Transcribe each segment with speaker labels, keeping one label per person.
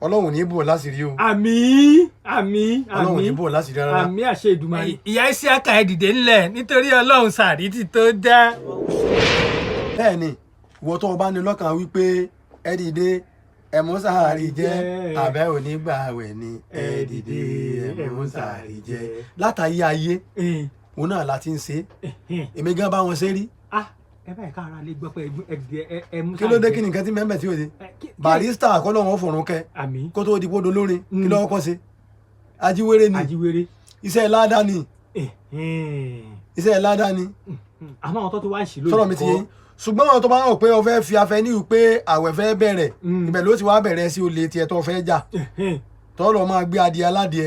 Speaker 1: Ọlọ́run ò ní bò láṣìírí o.
Speaker 2: Àmín, àmín.
Speaker 1: Ọlọ́run ò ní
Speaker 2: Àmín.
Speaker 1: bò láṣìírí rárá.
Speaker 2: Àmín, àṣẹ Èdùmàrè. Ìyá Isiaka, ẹ dìde ńlẹ̀ nítorí Ọlọ́run, sàrí ti tó já.
Speaker 1: Bẹ́ẹ̀ ni, ìwọ tó o bá ní lọ́kàn wípé ẹ dìde, ẹ mú sàárì jẹ, àbẹ́ òní gbà àwẹ̀ ni, ẹ dìde, ẹ mú sàárì jẹ látàyé ayé, òun náà la ti ń ṣe é. Èmi gan bá wọn ṣe rí.
Speaker 2: Ah, ẹ báyìí ká ara lè gbọ́ pé ẹ dìde, ẹ mú
Speaker 1: Kí ló dé? Kí ni nǹkan tí mẹ́mẹ́ tí ò dé? Barrister àkọlọ́wọ́n fọ̀rùn kẹ.
Speaker 2: Àmín.
Speaker 1: Kó tó di kó dolórin, kí lọ́wọ́ kọ́ ṣe? Ajíwèrè ni.
Speaker 2: Ajíwèrè.
Speaker 1: Iṣẹ́ ládàá ni. Iṣẹ́ ládàá ni.
Speaker 2: Àmọ́ àwọn tó ti wá ń ṣì lónìí
Speaker 1: Sọ̀rọ̀ mi ti yé yín. Ṣùgbọ́n àwọn tó bá ń pé o fẹ́ fi afẹ́ níwò pé àwẹ̀ fẹ́ bẹ̀rẹ̀, ibẹ̀ ló ti wá bẹ̀rẹ̀ sí olè tiẹ̀ tó fẹ́ jà, tó lọ máa gbé adìẹ aládìẹ,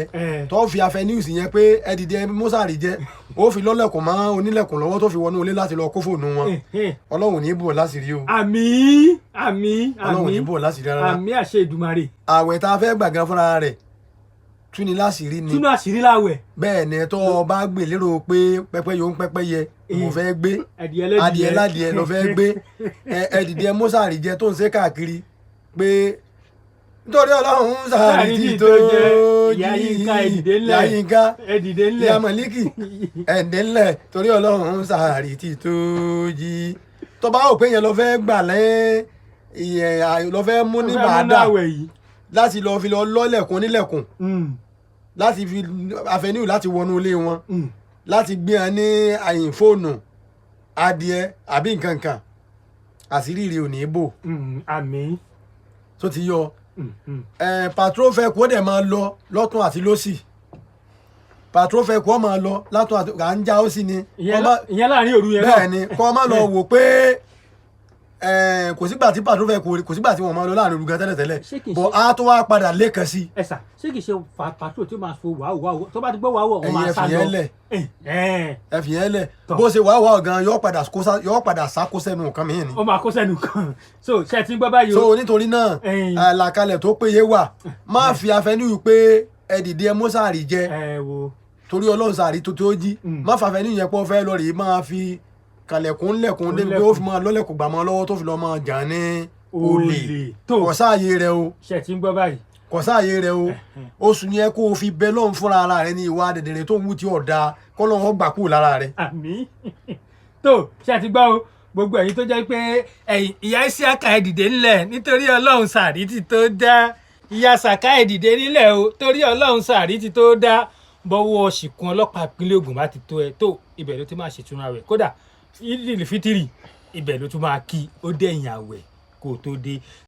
Speaker 1: tó fi afẹ́ níwò sí yẹn pé ẹ dìde mọ́sàrì jẹ, ó fi lọ́lẹ̀kùn mọ́ onílẹ̀kùn lọ́wọ́ tó fi wọnú ilé láti lọ kó fóònù wọn. Ọlọ́run ò ní bò láṣìírí o.
Speaker 2: Àmín, àmín.
Speaker 1: Ọlọ́run ò ní
Speaker 2: Àmín.
Speaker 1: bò láṣìírí rárá.
Speaker 2: Àmín, àṣẹ Èdùmàrè.
Speaker 1: Àwẹ̀ tá a fẹ́ gbà gan fúnra rẹ̀ túni láṣìírí ni.
Speaker 2: Túnú àṣírí láwẹ̀.
Speaker 1: Bẹ́ẹ̀ ni, tó o bá gbè lérò pé pẹ́pẹ́ yòó ń pẹ́pẹ́ yẹ mo fẹ́ gbé
Speaker 2: adìẹ lẹ́dìẹ,
Speaker 1: adìẹ ládìẹ ló fẹ́ gbé, ẹ dìde mọ́sàrì jẹ tó ń ṣe káàkiri pé nítorí Ọlọ́run sàárì tí tó
Speaker 2: jẹ. Ìyá Yínká, ẹ dìde ńlẹ̀.
Speaker 1: Ìyá Yínká,
Speaker 2: ẹ dìde ńlẹ̀.
Speaker 1: Ìyá Mọ̀líkì, ẹ̀ǹdẹ̀ ńlẹ̀ torí Ọlọ́run sàárì tí tó jí. Tó bá rò pé yẹn lọ fẹ́ gbà lẹ́ ìyẹn lọ fẹ́ mú ní
Speaker 2: Ó fẹ́ mú
Speaker 1: bàdà
Speaker 2: náwẹ̀ yìí.
Speaker 1: láti lọ fi lọ lọ́lẹ̀kùn onílẹ̀kùn, láti fi àfẹníwò láti wọnú ilé wọn, láti gbé wọn ní àyìn fóònù adìẹ àbí nǹkan kan, àṣírí rẹ̀ ò ní bò.
Speaker 2: Àmín.
Speaker 1: Tó ti yọ ẹ, patrol fẹ́ kó dẹ̀ máa lọ lọ́tún àti lọ́sì, patrol fẹ́ kó máa lọ látún àti à ń já ó sì ni.
Speaker 2: Ìyẹn láàrin òru yẹn náà.
Speaker 1: Bẹ́ẹ̀ ni, kọ́ má lọ wò pé kò sígbà tí patrol fẹ́ kó, kò sígbà tí wọ́n máa lọ láàrin òru gan tẹ́lẹ̀tẹ́lẹ̀.
Speaker 2: Ṣé kìí
Speaker 1: bọ̀
Speaker 2: ṣe-
Speaker 1: á tó wá padà lẹ́ẹ̀kan sí.
Speaker 2: Ẹ sà, ṣé kìí ṣe patrol tí ó máa fo wàá wàá, tó bá ti gbọ́ wàá wọ̀, wọ́n
Speaker 1: Ẹ̀yin
Speaker 2: máa
Speaker 1: ẹ
Speaker 2: sá lọ?
Speaker 1: fìyẹn lẹ̀. Ẹ fìyẹn lẹ̀.
Speaker 2: Tọ́.
Speaker 1: Bó ṣe wàá wàá gan, yọ padà kó yọ padà sá kó sẹ́nu nǹkan mìíràn ni.
Speaker 2: Ó máa kó sẹ́nu kan, so ṣe ti ń gbọ́ báyìí o?
Speaker 1: So nítorí náà, àlàkalẹ̀ tó péye wà. Má fi afẹnú pé ẹ dìde ẹ mọ́sàárì jẹ
Speaker 2: Ẹ wo.
Speaker 1: torí Ọlọ́run sàárì tó tó jí. Má fàfẹnú yẹn pọ́ fẹ́ lọ rèé máa fi kàlẹ̀kùn lẹ̀kùn débi pé ó fi máa lọ́lẹ̀kùn gbà mọ́ lọ́wọ́ tó fi lọ́ máa jà ní olè.
Speaker 2: Olè. Tó.
Speaker 1: Kò sáàyè rẹ o.
Speaker 2: Ṣe ti ń gbọ́ báyìí?
Speaker 1: Kò sáàyè rẹ o. Oṣù yẹn kó o fi bẹ lọ́hùn fúnra ara rẹ ní ìwà dẹ̀dẹ̀rẹ̀ tó ń wú tí ò da, kọ́ lọ́hùn gbà kúrò lára rẹ.
Speaker 2: Àmín. Tó, ṣe ti gbọ́ o, gbogbo ẹ̀yin tó jẹ́ pé ẹ̀yin ìyá Isiaka, ẹ dìde ńlẹ̀ nítorí Ọlọ́run, sàrí ti tó dá. Ìyá Sàká, ẹ dìde nílẹ̀ o torí Ọlọ́run, sàrí ti tó dá. Bọ́wọ́ ṣìkún ọlọ́pàá ìpínlẹ̀ Ògùn bá ti tó ẹ tó, ibẹ̀ ló ti máa ṣètúnra rẹ̀. Kódà ìdílé fítírì, ibẹ̀ ló tún máa kí ó dẹ̀yìn àwẹ̀ kó tó dé.